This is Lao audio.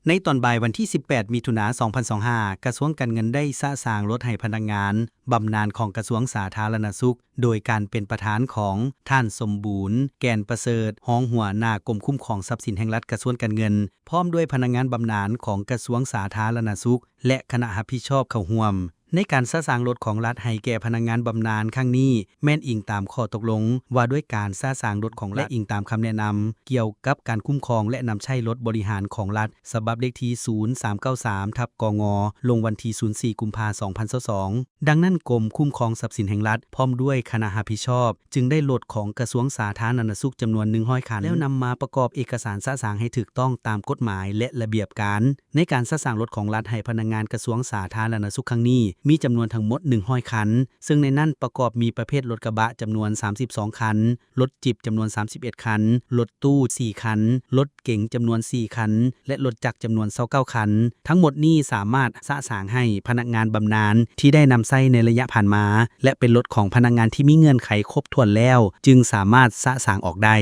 ໃນຕອນບ່າຍວັນທີສິບແປດ ມິຖຸນາ ສອງພັນຊາວຫ້າ ກະຊວງການເງິນໄດ້ສະສາງລົດໃຫ້ພະນັກງານບຳນານຂອງກະຊວງສາທາລະນະສຸກ ໂດຍການເປັນປະທານຂອງທ່ານ ສົມບູນ ແກ່ນປະເສີດ ຮອງຫົວໜ້າກົມຄຸ້ມຄອງຊັບສິນແຫ່ງລັດ ກະຊວງການເງິນ ພ້ອມດ້ວຍພະນັກງານບຳນານຂອງກະຊວງສາທາລະນະສຸກ ແລະ ຄະນະຮັບຜິດຊອບເຂົ້າຮ່ວມ. ໃນການສະສາງລົດຂອງລັດໃຫ້ແກ່ພະນັກງານບຳນານຄັ້ງນີ້ ແມ່ນອີງຕາມຂໍ້ຕົກລົງວ່າດ້ວຍການສະສາງລົດຂອງລັດ ແລະ ອີງຕາມຄຳແນະນຳກ່ຽວກັບການຄຸ້ມຄອງ ແລະ ນຳໃຊ້ລົດບໍລິຫານຂອງລັດ ສະບັບເລກທີ ສູນສາມເກົ້າສາມ ທັບ ກງ ລົງວັນທີ ສູນສີ່ ກຸມພາ ສອງພັນຊາວສອງ. ດັ່ງນັ້ນ ກົມຄຸ້ມຄອງຊັບສິນແຫ່ງລັດ ພ້ອມດ້ວຍຄະນະຮັບຜິດຊອບ ຈຶ່ງໄດ້ລົດຂອງກະຊວງສາທາລະນະສຸກຈຳນວນ ໜຶ່ງຮ້ອຍ ຄັນ ແລ້ວນຳມາປະກອບເອກະສານສະສາງໃຫ້ຖືກຕ້ອງຕາມກົດໝາຍ ແລະ ລະບຽບການ. ໃນການສະສາງລົດຂອງລັດໃຫ້ພະນັກງານກະຊວງສາທາລະນະສຸກຄັ້ງນີ້ ມີຈຳນວນທັງໝົດ ໜຶ່ງຮ້ອຍ ຄັນ, ເຊິ່ງໃນນັ້ນປະກອບມີປະເພດລົດກະບະຈຳນວນ ສາມສິບສອງ ຄັນ, ລົດຈິບຈຳນວນ ສາມສິບເອັດ ຄັນ, ລົດຕູ້ ສີ່ ຄັນ, ລົດເກັງຈຳນວນ ສີ່ ຄັນ ແລະ ລົດຈັກຈຳນວນ ຊາວເກົ້າ ຄັນ. ທັງໝົດນີ້ສາມາດສະສາງໃຫ້ພະນັກງານບຳນານທີ່ໄດ້ນຳໃຊ້ໃນໄລຍະຜ່ານມາ ແລະ ເປັນລົດຂອງພະນັກງານທີ່ມີເງື່ອນໄຂຄົບຖ້ວນແລ້ວ ຈຶ່ງສາມາດສະສາງອອກໄດ້.